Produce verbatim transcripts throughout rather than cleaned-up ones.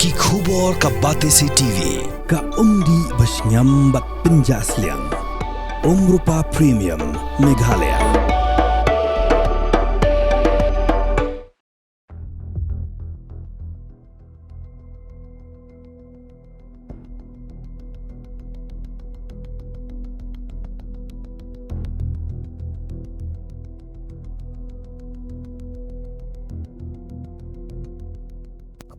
Ki khubor ka Batesi T V, ka umdih ba shngiam bad pynjah sliang. Umrupa Premium, Meghalaya.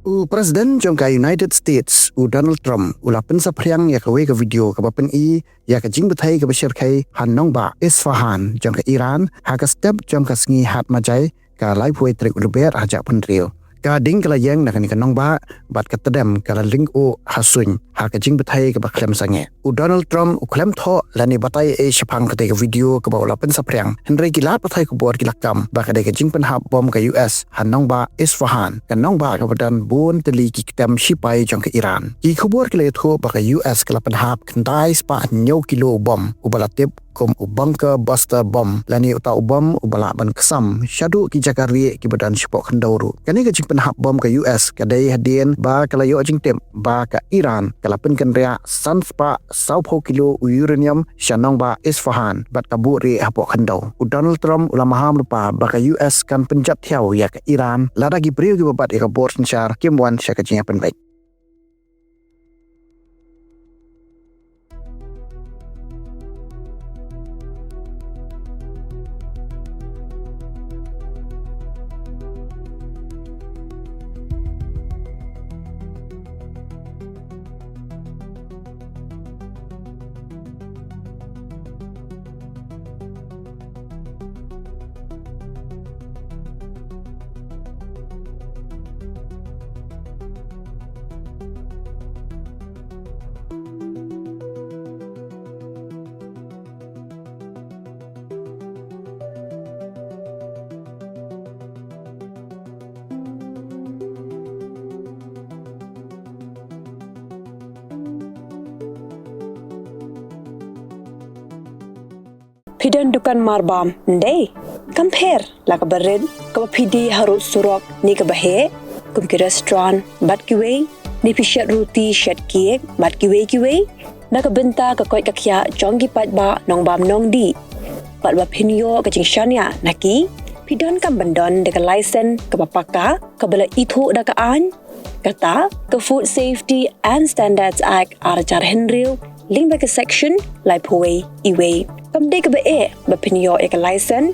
U President jong ka United States, u Donald Trump, u la pynsaphriang ïa kawei ka video kaba pyni ïa ka jingbthei kaba shyrkhei ha nongbah Isfahan jong ka Iran, ha ka step jong ka sngi Hat Majai, ka laiphew tarik u Lber ha Japnriew. Ka ding ka la ïeng na kane ka nongbah, bad ka tdem ka la lyngkhuh ha suiñ, ha ka jingbthei kaba khlem sangeh. U Donald Trump u khlem thoh lane batai ei shaphang katei ka video kaba u la pynsaphriang. Hynrei ki lad pathai khubor ki la kam ba ka dei ka jingpynhap bom ka U S ha nongbah Isfahan, ka nongbah kaba don bun tylli ki ktem shipai jong ka Iran. Ki khubor ki la ïathuh ba ka U S ka la pynhap khyndai spah hynñiew kilo bom, uba la tip kum u bunker buster bomb, lane uta u bom uba lah ban ksam shaduh ki jaka rieh kiba don shapoh khyndew ruh. Kane ka jingpynhap bom ka U S ka dei hadien ba ka la ïoh jingtip ba ka Iran ka la pynkynriah san spah sawphew kilo u uranium sha nongbah Isfahan bad ka buh rieh hapoh khyndew. U Donald Trump u la maham lypa ba ka U S kan pynjot thiaw ïa ka Iran lada ki briew kiba bat ïa ka bor synshar kim wan sha ka jingïapynbeit. Phi don dukan marbam, ym dei? Kam pher la kaba rit, kaba phi die harud surok ne kaba heh, kum ki restaurant bad kiwei, ne phi shet ruti, shet cake bad kiwei kiwei, na ka bynta ka koit ka khiah jong ki paidbah nongbam nongdih, bad ba phin ïoh ka jingshaniah na ki, phi donkam ban don da ka license kaba paka, kaba la ithuh da ka aiñ, kata ka Food Safety and Standards Act ar hajar hynriew, lyngba ka section laiphew wei, iwei. Kam dei kaba eh ba phin ïoh ïa ka license.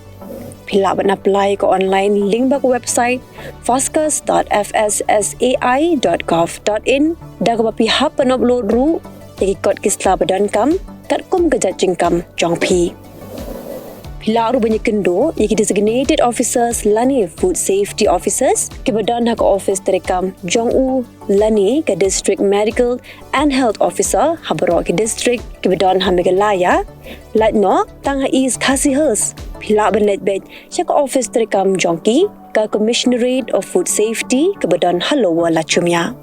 Phi lah ban apply ka online lyngba ka website foscus dot F S S A I dot gov dot in, da kaba phi hap ban upload ruh ïa ki kot ki sla ba donkam katkum ka jait jingkam jong phi. Phi lah ruh ban ïakynduh ïa ki designated officers lane food safety officers kiba don ha ka office treikam jong u lane ka District Medical and Health Officer ha baroh ki district kiba don ha Meghalaya, lait noh tang ha East Khasi Hills phi lah ban leit beit sha ka office treikam jong ki, ka Commissionerate of Food Safety kaba don ha Lower Lachumia.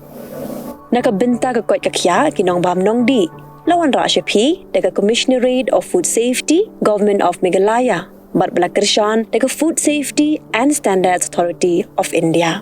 Na ka bynta ka koit ka khiah ki nongbam nongdih, la wanrah sha phi da ka Commissionerate of Food Safety, Government of Meghalaya, bad ba la kyrshan da ka Food Safety and Standards Authority of India.